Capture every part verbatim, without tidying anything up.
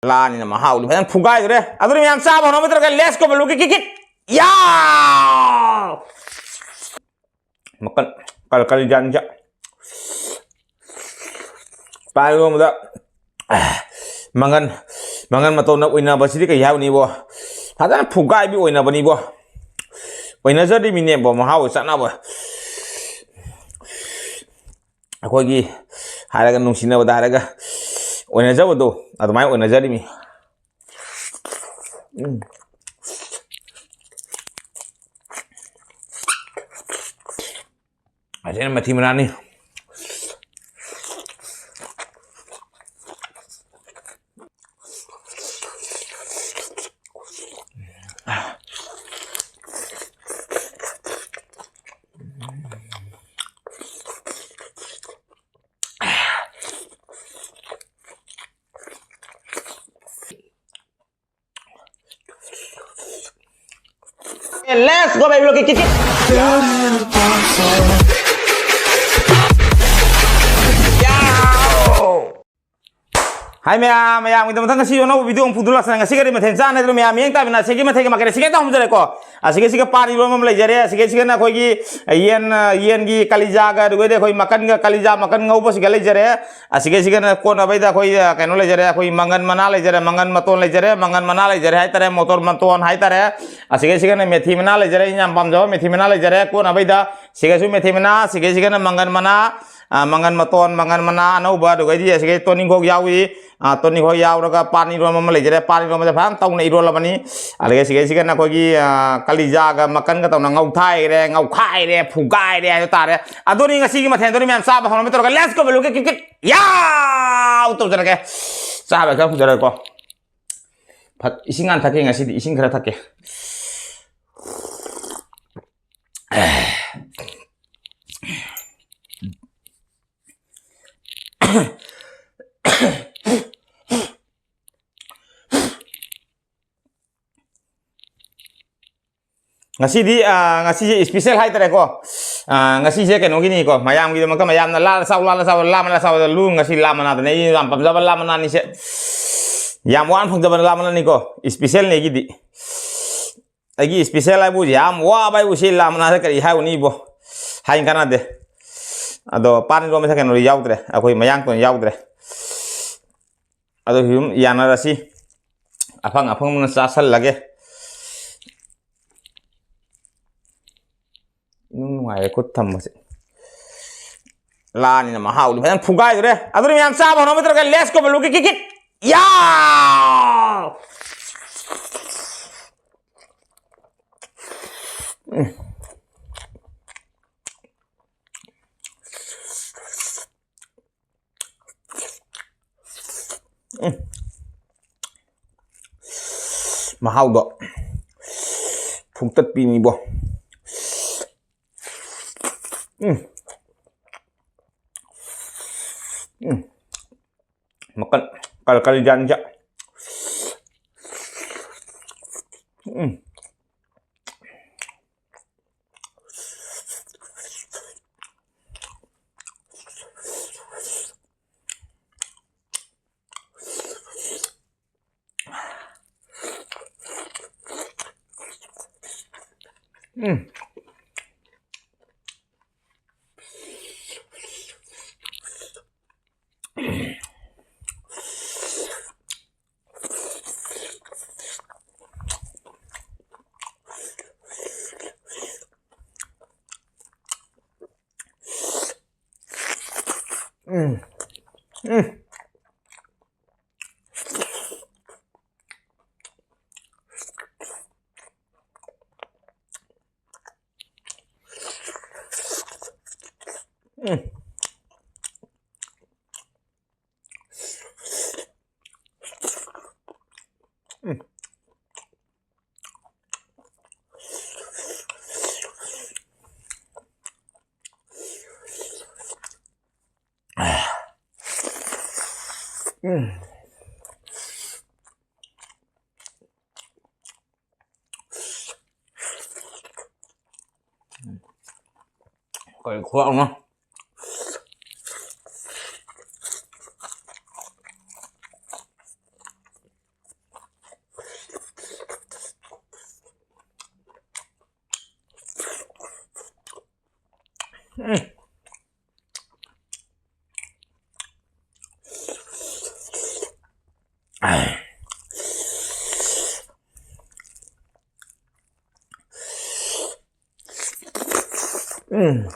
ꯂꯥꯅꯤꯅ ꯃꯍꯥꯎꯗꯤ ꯐꯖꯅ ꯐꯨꯒꯥꯏꯈ꯭ꯔꯦ꯫ ꯑꯗꯨꯅ ꯃꯌꯥꯝ ꯆꯥꯕ ꯍꯧꯅꯕ ꯇꯧꯔꯒ, let's go, ꯕꯦꯂꯨ ꯀꯤꯛ ꯀꯤꯛ ꯀꯤꯛ꯫ ꯌꯥ! ꯃꯀꯟ, ꯀꯜ-, ꯀꯂꯤꯖꯥꯅꯤꯁꯦ꯫ ꯄꯥꯏ ꯂꯣꯟꯕꯗ, ꯑꯦ, ꯃꯪꯒꯟ, ꯃꯪꯒꯟ ꯃꯇꯣꯟꯅ ꯑꯣꯏꯅꯕꯁꯤꯗꯤ ꯀꯩ ꯍꯥꯏꯕꯅꯤꯕꯣ? ꯐꯖꯅ ꯐꯨꯒꯥꯏꯕꯤ ꯑꯣꯏꯅꯕꯅꯤꯕꯣ꯫ ꯑꯣꯏꯅꯖꯔꯤꯃꯤꯅꯦꯕꯣ, ꯃꯍꯥꯎꯒ ꯆꯥꯟꯅꯕ꯫ ꯑꯩꯈꯣꯏꯒꯤ ꯍꯥꯏꯔꯒ, ꯅꯨꯡꯁꯤꯅꯕꯗ ꯍꯥꯏꯔꯒ ꯑꯣꯏꯅꯖꯕꯗꯣ, ꯑꯗꯨꯃꯥꯏꯅ ꯑꯣꯏꯅꯖꯔꯤꯃꯤ꯫ ꯎꯝ꯫ ꯑꯁꯤꯅ ꯃꯊꯤ ꯃꯅꯥꯅꯤ꯫ Let's go, baby. Look, kick, kick. Hi, ꯃꯌꯥꯝ, ꯃꯌꯥꯝꯒꯤꯗꯃꯛꯇ ꯉꯁꯤ ꯑꯅꯧꯕ video ꯑꯃ ꯄꯨꯊꯣꯛꯂꯛꯁꯤꯅ, ꯉꯁꯤ ꯀꯔꯤ ꯃꯊꯦꯜ ꯆꯥꯅꯗ꯭ꯔꯣ? ꯃꯌꯥꯝ ꯌꯦꯡ ꯇꯥꯕꯅ, ꯑꯁꯤꯒꯤ ꯃꯊꯦꯜꯒꯤ ꯃꯀꯩ ꯑꯁꯤꯒ ꯍꯦꯛꯇ ꯍꯧꯖꯔꯦꯀꯣ꯫ ꯑꯁꯤꯒꯤꯁꯤꯒ ꯄꯥꯟ ꯏꯔꯣꯟꯕ ꯑꯃ ꯂꯩꯖꯔꯦ꯫ ꯑꯁꯤꯒꯤꯁꯤꯒꯅ ꯑꯩꯈꯣꯏꯒꯤ ꯌꯦꯟ, ꯑ, ꯌꯦꯟꯒꯤ ꯀꯂꯤꯖꯥꯒ, ꯑꯗꯨꯒꯩꯗꯤ ꯑꯩꯈꯣꯏ ꯃꯀꯟꯒ, ꯀꯂꯤꯖꯥ ꯃꯀꯟ ꯉꯧꯕꯁꯤꯒ ꯂꯩꯖꯔꯦ꯫ ꯑꯁꯤꯒꯩꯁꯤꯒꯅ ꯀꯣꯠꯅꯕꯩꯗ ꯑꯩꯈꯣꯏ, ꯑ, ꯀꯩꯅꯣ ꯂꯩꯖꯔꯦ, ꯑꯩꯈꯣꯏ ꯃꯪꯒꯟ ꯃꯅꯥ ꯂꯩꯖꯔꯦ, ꯃꯪꯒꯟ ꯃꯇꯣꯟ ꯂꯩꯖꯔꯦ, ꯃꯪꯒꯟ ꯃꯅꯥ ꯂꯩꯖꯔꯦ ꯍꯥꯏꯇꯥꯔꯦ, ꯃꯣꯇꯣꯔ ꯃꯇꯣꯟ ꯍꯥꯏꯇꯥꯔꯦ꯫ ꯑꯁꯤꯒꯩꯁꯤꯒꯅ ꯃꯦꯊꯤ ꯃꯅꯥ ꯂꯩꯖꯔꯦ, ꯑꯩꯅ ꯌꯥꯝ ꯄꯥꯝꯖꯕ ꯃꯦꯊꯤ ꯃꯅꯥ ꯂꯩꯖꯔꯦ ꯀꯣꯠꯅꯕꯩꯗ꯫ ꯁꯤꯒꯩꯁꯨ ꯃꯦꯊꯤ ꯃꯅꯥ, ꯁꯤꯒꯩꯁꯤꯒꯅ ꯃꯪꯒꯟ ꯃꯅꯥ, ꯑ, ꯃꯪꯒꯟ ꯃꯇꯣꯟ, ꯃꯪꯒꯟ ꯃꯅꯥ ꯑꯅꯧꯕ, ꯑꯗꯨꯒꯩꯗꯤ ꯑꯁꯤꯒꯩ ꯇꯣꯅꯤꯡꯈꯣꯛ ꯌꯥꯎꯏ꯫ ꯑ, ꯇꯣꯅꯤꯡꯈꯣꯛ ꯌꯥꯎꯔꯒ ꯄꯥꯟ ꯏꯔꯣꯟꯕ ꯑꯃ ꯂꯩꯖꯔꯦ, ꯄꯥꯟ ꯏꯔꯣꯟꯕꯁꯦ ꯐꯖꯅ ꯇꯧꯅ ꯏꯔꯣꯜꯂꯕꯅꯤ꯫ ꯑꯗꯨꯒ ꯁꯤꯒꯩꯁꯤꯒꯅ ꯑꯩꯈꯣꯏꯒꯤ, ꯑ, ꯀꯂꯤꯖꯥꯒ ꯃꯀꯟꯒ ꯇꯧꯅ ꯉꯧꯊꯥꯏꯔꯦ, ꯉꯧꯈꯥꯏꯔꯦ, ꯐꯨꯒꯥꯏꯔꯦ ꯍꯥꯏꯕ ꯇꯥꯔꯦ꯫ ꯑꯗꯨꯅꯤ ꯉꯁꯤꯒꯤ ꯃꯊꯦꯜꯗꯨꯅꯤ ꯃꯌꯥꯝ ꯆꯥꯕ ꯍꯧꯅꯕ ꯇꯧꯔꯒ, let's go, ꯕꯦꯂꯨ ꯀꯤꯛ ꯀꯤꯛ ꯀꯤꯛ꯫ ꯌꯥꯎ! ꯇꯧꯖꯔꯒꯦ꯫ ꯆꯥꯕ ꯈꯔ ꯐꯨꯖꯔꯒꯦꯀꯣ꯫ ꯐꯠ-, ꯏꯁꯤꯡ ꯍꯥꯟꯅ ꯊꯛꯀꯦ ꯉꯁꯤꯗꯤ, ꯏꯁꯤꯡ ꯈꯔ ꯊꯛꯀꯦ꯫ ꯉꯁꯤꯗꯤ, ꯑ, ꯉꯁꯤꯁꯦ special ꯍꯥꯏꯇꯥꯔꯦꯀꯣ꯫ ꯑ, ꯉꯁꯤꯁꯦ ꯀꯩꯅꯣꯒꯤꯅꯤꯀꯣ, ꯃꯌꯥꯝꯒꯤꯗꯃꯛꯇ ꯃꯌꯥꯝꯅ ꯂꯥ ꯆꯥꯎ, ꯂꯥ ꯆꯥꯎ, ꯂꯥ ꯃꯅꯥ ꯆꯥꯎꯗ ꯂꯨ, ꯉꯁꯤ ꯂꯥ ꯃꯅꯥꯗꯅꯦ ꯑꯩ ꯌꯥꯝ ꯄꯥꯝꯖꯕ ꯂꯥ ꯃꯅꯥꯅꯤꯁꯦ꯫ ꯌꯥꯝ ꯋꯥꯅ ꯐꯪꯖꯕ ꯂꯥꯃꯅꯅꯤꯀꯣ, ꯏꯁꯄꯤꯁꯦꯜꯅꯤ ꯑꯩꯒꯤꯗꯤ꯫ ꯑꯩꯒꯤ ꯏꯁꯄꯤꯁꯦꯜ ꯍꯥꯏꯕꯨ ꯌꯥꯝ ꯋꯥꯕ ꯍꯥꯏꯕꯨ ꯁꯤ ꯂꯥꯃꯅꯥꯗ ꯀꯔꯤ ꯍꯥꯏꯔꯨꯅꯤꯕꯣ? ꯍꯥꯏꯅ ꯀꯥꯟꯅꯗꯦ꯫ ꯑꯗꯣ ꯄꯥꯟ ꯏꯔꯣꯟꯕꯁꯦ ꯀꯩꯅꯣꯗꯤ ꯌꯥꯎꯗ꯭ꯔꯦ, ꯑꯩꯈꯣꯏ ꯃꯌꯥꯡꯇꯣꯟ ꯌꯥꯎꯗ꯭ꯔꯦ꯫ ꯑꯗꯣ ꯁꯨꯝ ꯌꯥꯅꯔꯁꯤ, ꯑꯐꯪ ꯑꯐꯪꯕꯅ ꯆꯥꯁꯜꯂꯒꯦ꯫ ꯏꯅꯨꯡ ꯅꯨꯡꯉꯥꯏꯔꯦ ꯈꯨꯠ ꯊꯝꯕꯁꯦ꯫ ꯂꯥꯅꯤꯅ ꯃꯍꯥꯎꯗꯤ ꯐꯖꯅ ꯐꯨꯒꯥꯏꯗꯨꯔꯦ꯫ ꯑꯗꯨꯅ ꯃꯌꯥꯝ ꯆꯥꯕ ꯍꯧꯅꯕ ꯇꯧꯔꯒ, let's go, ꯕꯂꯨ ꯀꯤꯛ ꯀꯤꯛ ꯀꯤꯛ꯫ ꯌꯥ! ꯎꯝ꯫ ꯎꯝ꯫ ꯃꯍꯥꯎꯗꯣ ꯐꯨꯛꯇꯠꯄꯤꯅꯤꯕꯣ꯫ ꯎꯝ꯫ ꯎꯝ꯫ ꯃꯀꯟ ꯀꯔꯤ ꯀꯔꯤ ꯖꯥꯠꯅꯤꯁꯦ? ꯎꯝ꯫ ꯎꯝ꯫ ꯎꯝ꯫ ꯎꯝ꯫ ꯎꯝ꯫ ꯎꯝ꯫ ꯎꯝ꯫ ꯀꯔꯤ ꯈꯨꯍꯥꯎꯅꯣ꯫ ꯎꯝ꯫ ꯎꯝ꯫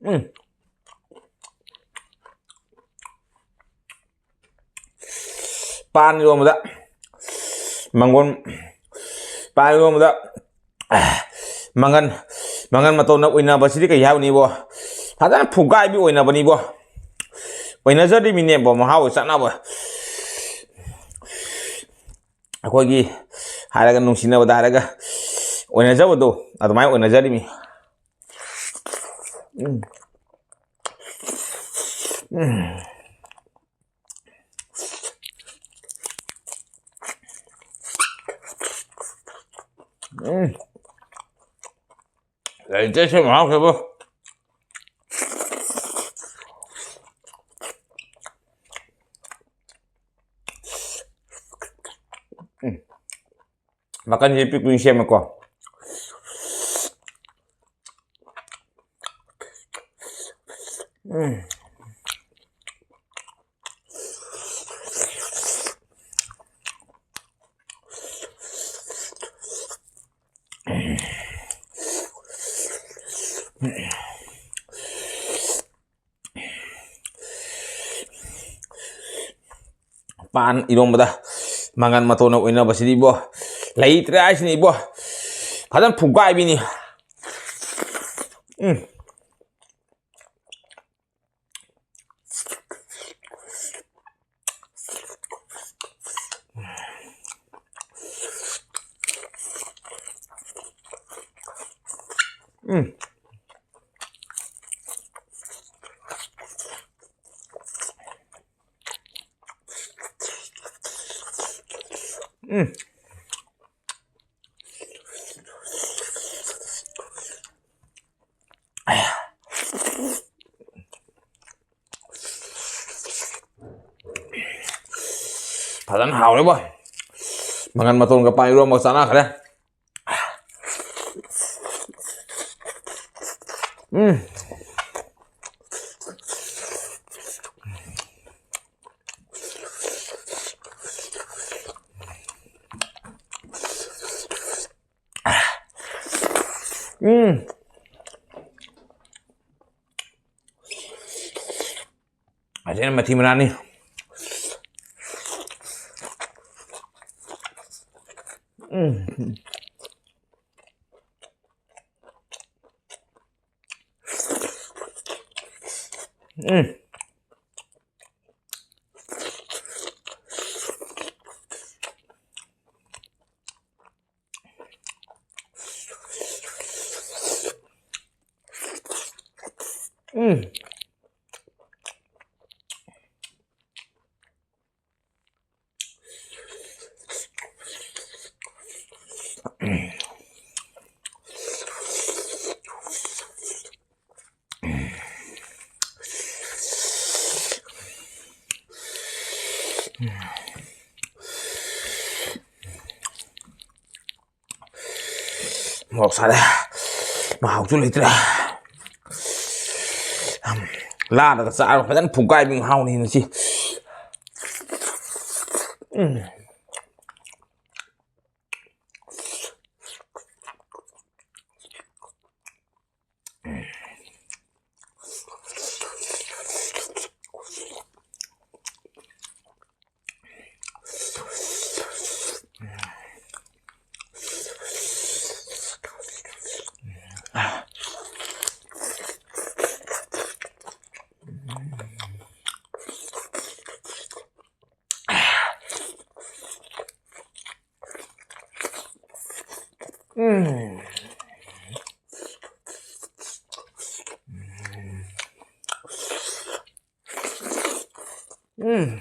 ꯎꯝ꯫ ꯄꯥꯟ ꯏꯔꯣꯝꯕꯗ ꯃꯪꯒꯣꯟ, ꯄꯥꯟ ꯏꯔꯣꯝꯕꯗ ꯃꯪꯒꯟ, ꯃꯪꯒꯟ ꯃꯇꯣꯟꯅ ꯎꯏꯅꯕꯁꯤꯗꯤ ꯀꯩ ꯍꯥꯏꯕꯅꯤꯕꯣ? ꯐꯖꯅ ꯐꯨꯒꯥꯏꯕꯤ ꯑꯣꯏꯅꯕꯅꯤꯕꯣ꯫ ꯑꯣꯏꯅꯖꯔꯤꯃꯤꯅꯦꯕꯣ, ꯃꯍꯥꯎ ꯆꯠꯅꯕ꯫ ꯑꯩꯈꯣꯏꯒꯤ ꯍꯥꯏꯔꯒ, ꯅꯨꯡꯁꯤꯅꯕꯗ ꯍꯥꯏꯔꯒ ꯑꯣꯏꯅꯖꯕꯗꯣ, ꯑꯗꯨꯃꯥꯏꯅ ꯑꯣꯏꯅꯖꯔꯤꯃꯤ꯫ ꯎꯝ꯫ ꯎꯝ꯫ ꯎꯝ꯫ ꯂꯩꯇꯦ ꯁꯤ ꯃꯍꯥꯎꯁꯤꯕꯨ꯫ ꯎꯝ꯫ ꯃꯀꯟꯁꯦ ꯄꯤꯛ ꯄꯤꯛ ꯁꯦꯝꯃꯦꯀꯣ꯫ ꯎꯝ꯫ ꯄꯥꯟ ꯏꯔꯣꯝꯕꯗ ꯃꯪꯒꯟ ꯃꯇꯣꯟꯅ ꯑꯣꯏꯅꯕꯁꯤꯗꯤ ꯏꯕꯣ, ꯂꯩꯇ꯭ꯔꯦ ꯍꯥꯏꯁꯤꯅꯤ ꯏꯕꯣ, ꯐꯖꯅ ꯐꯨꯒꯥꯏꯕꯤꯅꯤ꯫ ꯎꯝ꯫ ꯎꯝ꯫ ꯎꯝ꯫ ꯐꯖꯅ ꯍꯥꯎꯔꯦꯕꯣ꯫ ꯃꯪꯒꯟ ꯃꯇꯣꯟꯒ ꯄꯥꯟ ꯏꯔꯣꯝꯕꯒ ꯆꯥꯟꯅꯈ꯭ꯔꯦ꯫ ꯎꯝ꯫ ꯎꯝ꯫ ꯑꯁꯤꯅ ꯃꯊꯤ ꯃꯅꯥꯅꯤ꯫ ꯎꯝ꯫ ꯎꯝ꯫ ꯎꯝ꯫ ꯃꯣꯔꯣꯛ ꯁꯥꯔꯦ꯫ ꯃꯍꯥꯎꯁꯨ ꯂꯩꯇ꯭ꯔꯦ꯫ ꯂꯥꯗꯒ ꯆꯥꯔꯒ ꯐꯖꯅ ꯐꯨꯒꯥꯏꯕꯤ ꯍꯥꯎꯅꯤ ꯉꯁꯤ꯫ ꯎꯝ꯫ ꯎꯝ꯫ ꯎꯝ꯫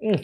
ꯎꯝ꯫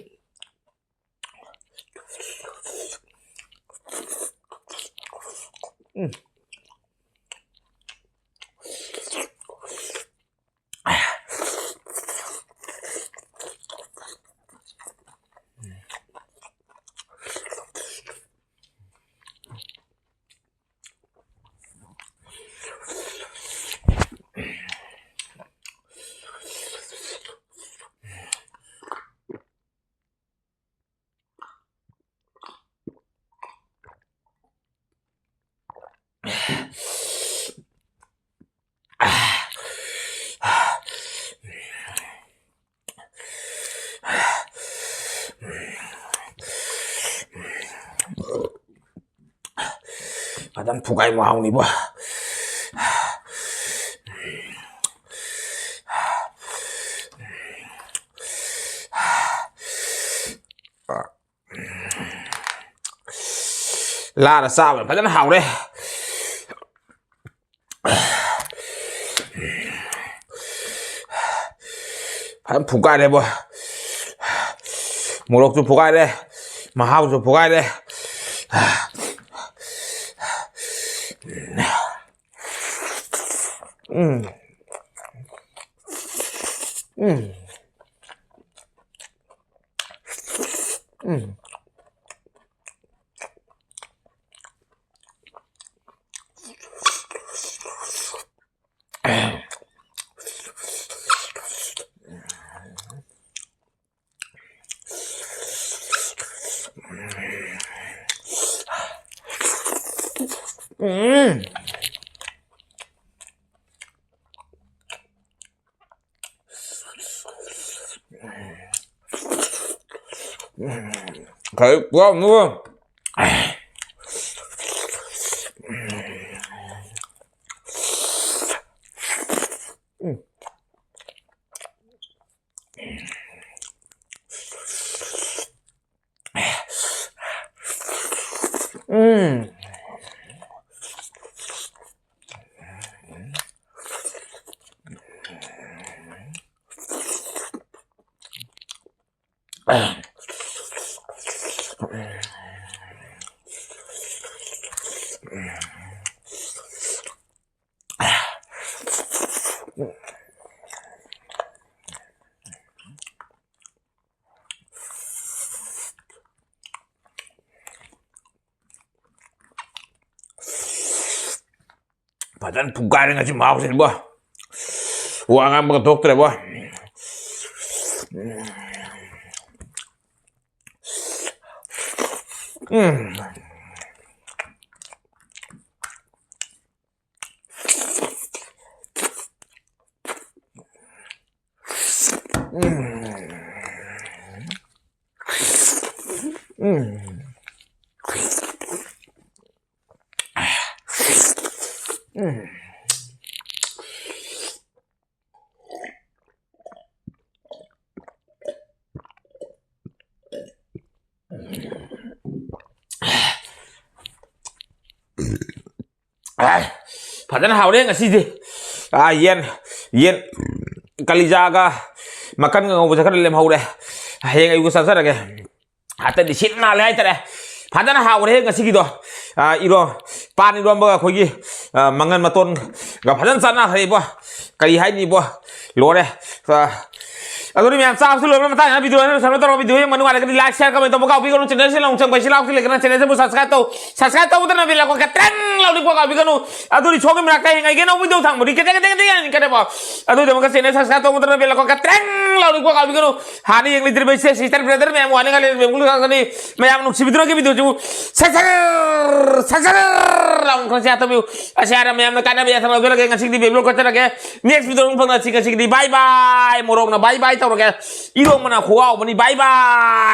ꯐꯨꯒꯥꯏ ꯃꯍꯥꯎꯅꯤꯕꯣ꯫ ꯂꯥꯗ ꯆꯥꯕꯅ ꯐꯖꯅ ꯍꯥꯎꯔꯦ꯫ ꯐꯖꯅ ꯐꯨꯒꯥꯏꯔꯦꯕꯣ꯫ ꯃꯣꯔꯣꯛꯁꯨ ꯐꯨꯒꯥꯏꯔꯦ, ꯃꯍꯥꯎꯁꯨ ꯐꯨꯒꯥꯏꯔꯦ꯫ ꯎꯝ꯫ ꯎꯝ꯫ ꯎꯝ꯫ ꯎꯝ꯫ ꯎꯝ꯫ ꯈꯔ ꯄꯨꯔꯛꯎ꯫ ꯎꯝ꯫ ꯎꯝ꯫ ꯐꯖꯅ ꯐꯨꯒꯥꯏꯔꯦ ꯉꯁꯤ ꯃꯍꯥꯎꯁꯤꯗꯤꯕꯣ꯫ ꯋꯥ ꯉꯥꯡꯕꯒ ꯊꯣꯛꯇ꯭ꯔꯦꯕꯣ꯫ ꯎꯝ꯫ ꯎꯝ꯫ ꯎꯝ꯫ ꯑꯥꯏ, ꯐꯖꯅ ꯍꯥꯎꯔꯦ ꯉꯁꯤꯗꯤ꯫ ꯑꯥ, ꯌꯦꯟ, ꯌꯦꯟ ꯀꯂꯤꯖꯥꯒ ꯃꯀꯟꯒ ꯉꯧꯕꯁꯦ ꯈꯔ ꯂꯦꯝꯍꯧꯔꯦ, ꯍꯌꯦꯡ ꯑꯌꯨꯛ ꯆꯥꯖꯔꯒꯦ꯫ ꯑꯇꯩꯗꯤ ꯁꯤꯠ ꯅꯥꯜꯂꯦ ꯍꯥꯏꯇꯥꯔꯦ꯫ ꯐꯖꯅ ꯍꯥꯎꯔꯦ ꯉꯁꯤꯒꯤꯗꯣ꯫ ꯑꯥ, ꯏꯔꯣ-, ꯄꯥꯟ ꯏꯔꯣꯝꯕꯒ ꯑꯩꯈꯣꯏꯒꯤ, ꯑꯥ, ꯃꯪꯒꯟ ꯃꯇꯣꯟꯒ ꯐꯖꯅ ꯆꯥꯟꯅꯈ꯭ꯔꯦ ꯏꯕꯣ꯫ ꯀꯔꯤ ꯍꯥꯏꯅꯤ ꯏꯕꯣ? ꯂꯣꯏꯔꯦ꯫ ꯑꯥ, ꯑꯗꯨꯗꯤ ꯃꯌꯥꯝ ꯆꯥꯕꯁꯨ ꯂꯣꯏꯕ ꯃꯇꯥꯡꯗ video ꯁꯝꯅ ꯇꯧꯔꯣ꯫ Video ꯌꯦꯡꯕ ꯅꯨꯡꯉꯥꯏꯔꯒꯗꯤ like, share, comment ꯇꯧꯕ ꯀꯥꯎꯕꯤꯒꯅꯨ꯫ Channel ꯁꯦ ꯂꯥꯎ ꯆꯪꯕ ꯍꯥꯏꯁꯤ ꯂꯥꯎ ꯂꯩꯒꯅ channel ꯁꯤꯕꯨ subscribe ꯇꯧ꯫ Subscribe ꯇꯧꯕꯗꯅ bell icon ꯀ ꯇ꯭ꯔꯦꯡ ꯂꯥꯎꯅ ꯀꯥꯎꯕꯤꯒꯅꯨ꯫ ꯑꯗꯨꯗꯤ ꯁꯣꯝꯒꯤ ꯃꯅꯥꯛꯇ ꯍꯌꯦꯡ ꯑꯩꯒꯤ ꯑꯅꯧꯕ video ꯊꯥꯡꯕꯗꯤ ꯀꯦꯇꯦ ꯀꯦꯇꯦ ꯀꯦꯇꯦ ꯌꯥꯅꯤꯡꯒꯅꯦꯕꯣ꯫ ꯑꯗꯨꯒꯤꯗꯃꯛꯇ channel subscribe ꯇꯧꯕꯗꯅ bell icon ꯀ ꯇ꯭ꯔꯦꯡ ꯂꯥꯎꯅ ꯀꯥꯎꯕꯤꯒꯅꯨ꯫ ꯍꯥꯟꯅ ꯌꯦꯡꯂꯤꯗ꯭ꯔꯤꯕ ꯏꯆꯦ sister brother ꯃꯌꯥꯝ ꯋꯥꯅꯤꯡꯉꯥꯏ ꯂꯩꯔꯕ ꯃꯦꯝꯒꯨꯂꯨ ꯉꯥꯛꯇꯅꯤ꯫ ꯃꯌꯥꯝ ꯅꯨꯡꯁꯤꯕꯤꯗꯨꯅ video ꯁꯤꯕꯨ ꯁꯖꯔ ꯁꯖꯔ ꯂꯥꯎꯅ ꯈꯪꯁꯤ ꯇꯧꯕꯤꯌꯨ꯫ ꯑꯁꯤ ꯍꯥꯏꯔ ꯃꯌꯥꯝꯅ ꯀꯥꯟꯅꯕ ꯌꯥꯊꯪ ꯂꯧꯖꯔꯒꯦ꯫ ꯉꯁꯤꯒꯤꯗꯤ ꯕꯦꯕꯤꯂꯣꯟ ꯀꯠꯆꯔꯒꯦ꯫ Next video ꯑꯃꯨꯛ ꯐꯪꯅꯁꯤ꯫ ꯉꯁꯤꯒꯤꯗꯤ bye bye꯫ ꯃꯣꯔꯣꯛꯅ bye bye ꯇꯧꯔꯒꯦ꯫ ꯏꯔꯣꯝꯕꯅ ꯈꯨꯍꯥꯎꯕꯅꯤ꯫ Bye bye꯫